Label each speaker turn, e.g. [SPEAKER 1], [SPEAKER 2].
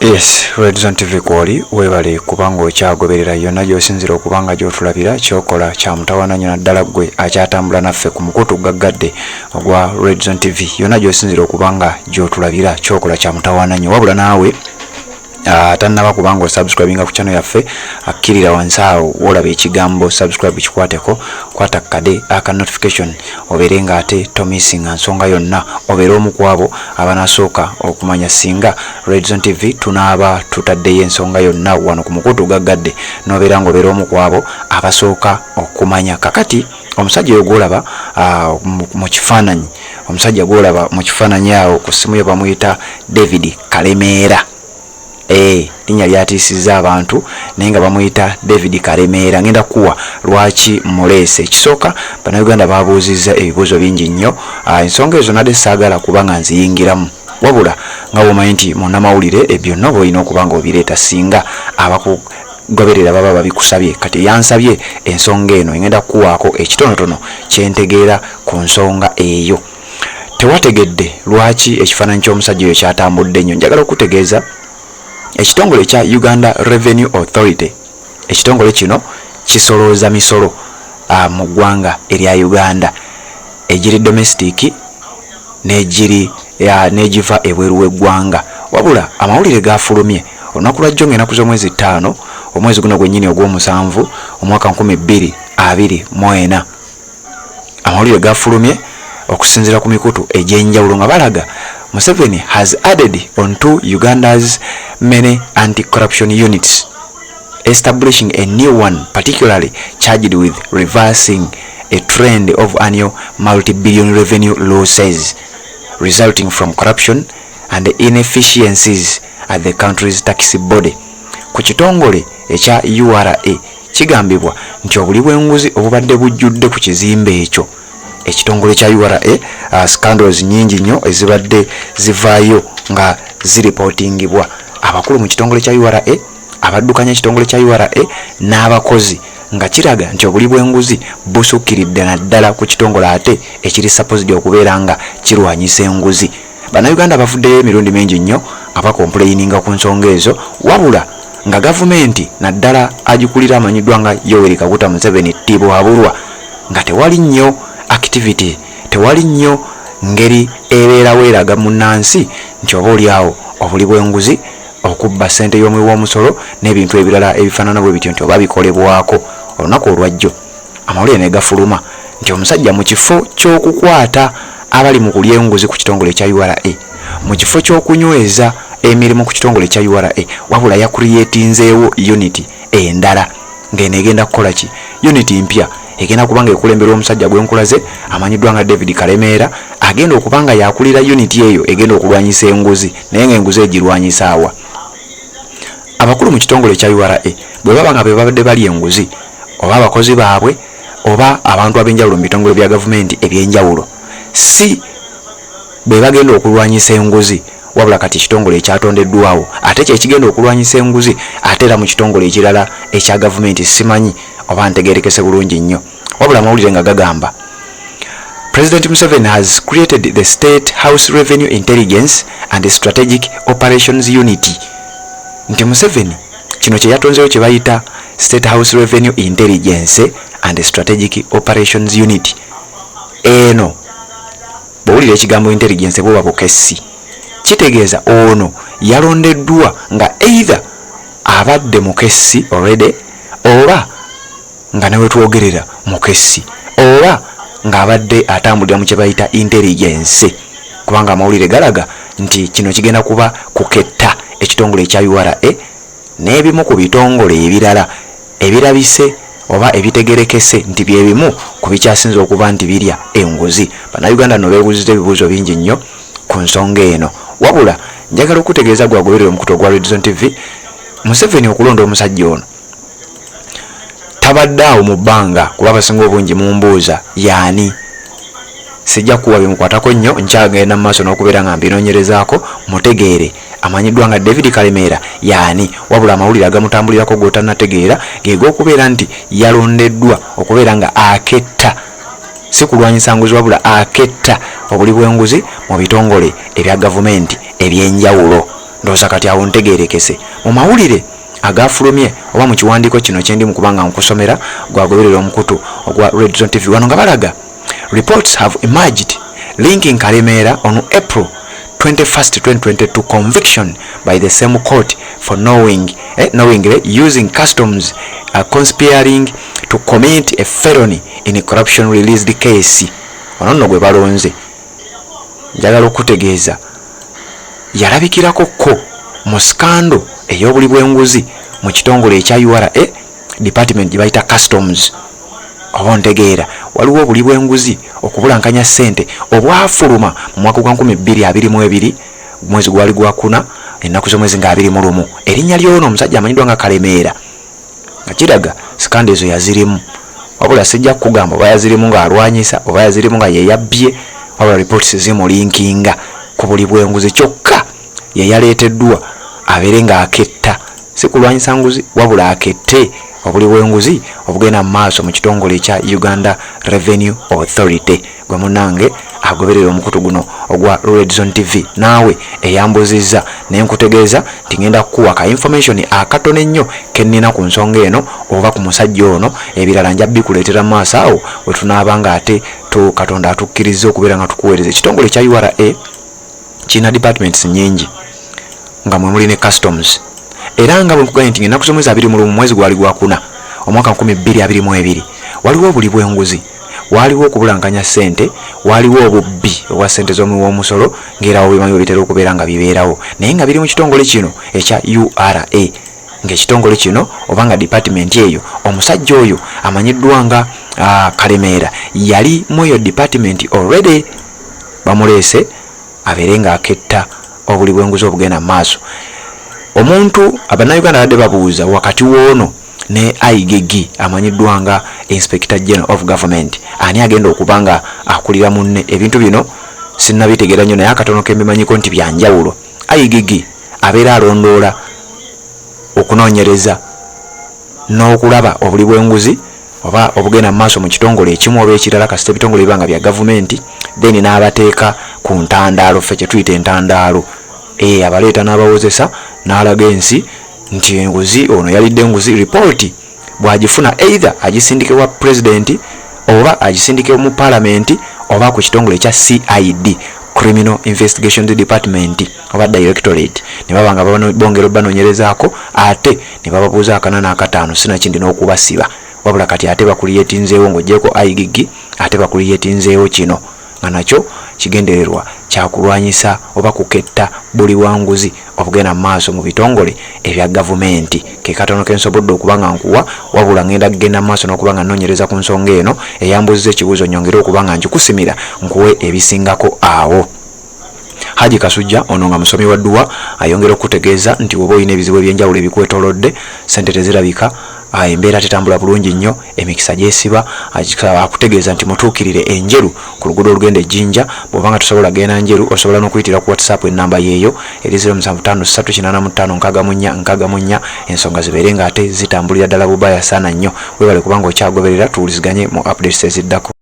[SPEAKER 1] Yes, Red Zone TV kwoli, webale kubanga okyagoberera yonna gy'osinzira okuba nga gy'otulabira. Kyokola kya mutawaana nnyo, naddala ggwe akyatambula naffe ku mukutu gaggadde ogwa Red Zone TV. Yonna gy'osinzira okuba nga gy'otulabira, kyokola kya mutawaana nnyo. Wabula naawe tannaba kubanga osubscribinga ku channel yaffe, akkirira wansi awo wolaba ekigambo "subscribe", kikwateko, kwata kade aka notification, obeere nga ate tomissinga nsonga yonna, obeere omu ku abo abanasooka okumanya singa Red Zone TV tunaaba tutaddeyo ensonga yonna wano ku mukutu gaggadde, n'obeera nga obeera omu ku abo abasooka okumanya. Kakati omusajja oyo gwolaba mu kifaananyi, omusajja gwolaba mu kifaananyi awo ku ssimu ye bamuyita David Kalemeera. Linnya lyatiisizza abantu, naye nga bamuyita David Kalemeera. Ngenda kuwa lwaki muleese. Ekisooka, Bannayuganda babuuzizza ebibuuzo bingi nnyo. Ensonga ezo nadde saagala kuba nga nziyingiramu, wabula nga bwomanyi nti munnamawulire byonna oba olina okuba nga obireeta singa abakugoberera baba babikusabye. Kati yansabye ensonga eno, engenda kukuwaako ekitonotono kyentegeera ku nsonga eyo. Tewategedde lwaki ekifaananyi ky'omusajja oyo kyatambudde nnyo. Njagala okutegeeza ekitongole ekya Uganda Revenue Authority. Ekitongole kino kisolooza misolo mu ggwanga erya Uganda, egiri domestic n'egiri n'egiva ebweru w'eggwanga. Wabula amawulire gafulumye olunaku lwajjo ng'enaku z'omwezi 5, omwezi guno gwennyini ogw'omusanvu, omwaka 2024. Amawulire gafulumye okusinziira ku mikutu egy'enjawulo nga balaga Museveni has added onto Uganda's many anti-corruption units, establishing a new one particularly charged with reversing a trend of annual multi-billion revenue losses resulting from corruption and inefficiencies at the country's tax body. Ku kitongole ekya URA, kigambibwa nti obuli bw'enguzi obubadde bujjudde ku kizimbe ekyo, ekitongole kya URA, scandals nyingi nnyo ezibadde zivaayo nga ziripootingibwa abakulu mu kitongole kya URA, abaddukanya ekitongole kya URA n'abakozi, nga kiraga nti obuli bw'enguzi busukkiridde naddala ku kitongole ate ekiri supposed okubeera nga kirwanyisa enguzi. Bannayuganda bavuddeyo emirundi mingi nnyo nga bacomplaininga ku nsonga ezo, wabula nga gavumenti, naddala agikulira amanyiddwa nga Yoweri Kaguta Museveni Tibuhaburwa, nga tewali nnyo activity, tewali nnyo ngeri ebeerawo eraga munnansi nti oba oliawo obuli bw'enguzi, okubba ssente y'omuwi w'omusolo n'ebintu ebirala ebifaanana bwe bityo, nti oba bikolebwako. Olunaku olwajjo amawulire ne gafuluma nti omusajja, mu kifo ky'okukwata abali mu kulya enguzi ku kitongole ekya URA, mu kifo ky'okunyweza emirimu ku kitongole ekya URA, wabula yacreatinzeewo unit endala. Ng'eno egenda kukola ki? Unit mpya egenda kuba nga ekulemberwa omusajja gwenkulaze amanyiddwa nga David Kalemeera, agenda okuba nga yakulira unit eyo egenda okulwanyisa enguzi. Naye ng'enguzi egirwanyisa awa? Abakulu mu kitongole ekya URA bwe baba nga be babadde bali enguzi, oba abakozi baabwe, oba abantu ab'enjawulo mu bitongole bya gavumenti ebyenjawulo, si be bagenda okulwanyisa enguzi, wabula kati ekitongole ekyatondeddwawo ate kyekigenda okulwanyisa enguzi ate era mu kitongole ekirala ekya gavumenti. Simanyi oba ntegerekese bulungi nnyo, wabula amawulire nga gagamba President Museveni has created the State House Revenue Intelligence and Strategic Operations Unit, nti Museveni kino kye yatonzeyo kye bayita State House Revenue Intelligence and Strategic Operations Unit. Eno bw'owulira ekigambo intelligence, bwoba bukessi, kitegeeza ono yalondeddwa nga either abadde mukessi already, oba nga newetwogerera mukessi, oba ng'abadde atambulira mu kye bayita intelligence, kubanga amawulire galaga nti kino kigenda kuba kuketta ekitongole ekya URA n'ebimu ku bitongole ebirala ebirabise oba ebitegerekese nti byebimu ku bikyasinza okuba nti birya enguzi. Bannayuganda nno beebuuziza ebibuuzo bingi nnyo ku nsonga eno. Wabula njagala okutegeeza gwagoberera omukutu ogwa Redzone TV, Museveni okulonda omusajja ono tabadde awo mu bbanga, kuba abasinga obungi mumbuuza yaani. Sijja kuwa bimukwatako nnyo, nkyagenda mu maaso n'okubeera nga mbinoonyerezaako mutegeere amanyiddwa nga David Kalemeera yaani. Wabula amawulire agamutambulirako g'otannategeera ge g'okubeera nti yalondeddwa okubeera nga aketta, si kulwanyisa nguzi, wabula aketta obuli bw'enguzi mu bitongole ebya gavumenti ebyenjawulo. Ndowooza kati awo ntegeerekese. Mu mawulire agafulumye oba mu kiwandiiko kino kyendi mu kubanga nkusomera, gwagoberera omukutu ogwa Red Zone TV, wano nga balaga reports have emerged linking Kalemeera on April 21st 2022 conviction by the same court for knowingly using customs, conspiring to commit a felony in a corruption released case. Ono nno gwe balonze, njagala okutegeeza, yalabikirako ko mu scandal ey'obuli bw'enguzi mu kitongole ekya URA, department gye bayita customs. Oba ontegeera, waliwo obuli bw'enguzi, okubulankanya ssente, obwafuluma mu mwaka gwa 2022, mwezi gwali gwakuna, ennaku z'omwezi nga 21. Erinnya ly'ono omusajja amanyiddwa nga Kalemeera nga kiraga scandal ezo yazirimu, wabula sijja kukugamba oba yazirimu ng'alwanyisa oba yazirimu nga yeyabbye, wabula reports zimulinkinga ku buli bwenguzi. Kyokka yeyaleeteddwa abeere ng'aketta, si kulwanyisa nguzi, wabula akette obuli bw'enguzi obugenda mu maaso mu kitongole ekya Uganda Revenue Authority. Gwe munange agoberera omukutu guno ogwa Red Zone TV, naawe eyambuzizza, naye nkutegeeza nti ngenda kukuwa ka information akatono ennyo kennina ku nsonga eno oba ku musajja ono. Ebirala nja bikuleetera mu maaso awo we tunaaba nga ate Katonda atukkiriza okubeera nga tukuweereza. Ekitongole ekya URA kirina departments nyingi, nga mwe muli ne customs. Era nga bwe nkugambye nti ennaku z'omwezi 21, mwezi gwali gwakuna, omwaka 2022, waliwo obuli bw'enguzi, waaliwo okubulankanya ssente, waaliwo obubbi obwa ssente z'omuwi w'omusolo, ng'era obimanyi bwe bitera okubeera nga bibeerawo, naye nga biri mu kitongole kino ekya URA, ng'ekitongole kino oba nga department eyo, omusajja oyo amanyiddwa nga Kalemeera yali mu eyo department already. Bamuleese abeere ng'aketta obuli bw'enguzi obugenda mu maaso. Omuntu Abannayuganda badde babuuza wakati w'ono ne IGG amanyiddwa nga Inspector General of Government, ani agenda okuba nga akulira munne? Ebintu bino sinnabitegeera nnyo, naye akatono ke mbimanyiko nti byanjawulo. IGG abeera alondoola, okunoonyereza n'okulaba obuli bw'enguzi oba obugenda mu maaso mu kitongole ekimu oba ekirala, kasita ebitongole biba nga bya gavumenti, then n'abateeka ku ntandaalo, ffe kye tuyita entandaalo. Abaleeta n'abawozesa n'alaga ensi nti enguzi ono yalidde enguzi. Ripooti bw'agifuna, either agisindike wa pulezidenti oba agisindike mu paalamenti oba ku kitongole ekya CID, Criminal Investigations Department oba Directorate, ne baba nga bongera banoonyerezaako, ate ne bababuuza akana n'akataano, sinakindi n'okubasiba. Wabula kati ate bakuliyetinzeewo, ng'ogyeko IGG, ate bakuliyetinzeewo kino nga nakyo kigendererwa kyakulwanyisa oba kuketta buli wanguzi obugenda mu maaso mu bitongole ebya gavumenti. Ke katono ke nsobodde okuba nga nkuwa, wabula ngenda kugenda mu maaso n'okuba nga nnoonyereza ku nsonga eno. Eyambuziza ekibuuzo, nyongere okuba nga nkikusimira, nkuwe ebisingako awo. Haji Kasujja ono nga musomi wa dduwa ayongera okutegeeza nti woba olina ebizibu ebyenjawulo ebikwetolodde, sente tezirabika, embeera tetambula bulungi nnyo, emikisa gyesiba, akutegeeza nti mutuukirire Enjeru ku luguudo olugenda Ejjinja. Bw'oba nga tosobola genda Njeru, osobola n'okuyitira ku WhatsApp, ennamba yeeyo eri 0753856464, ensonga zibeere ng'ate zitambulira ddala bubaya saana nnyo. Webale kubanga okyagoberera, tuwuliziganye mu updates eziddako.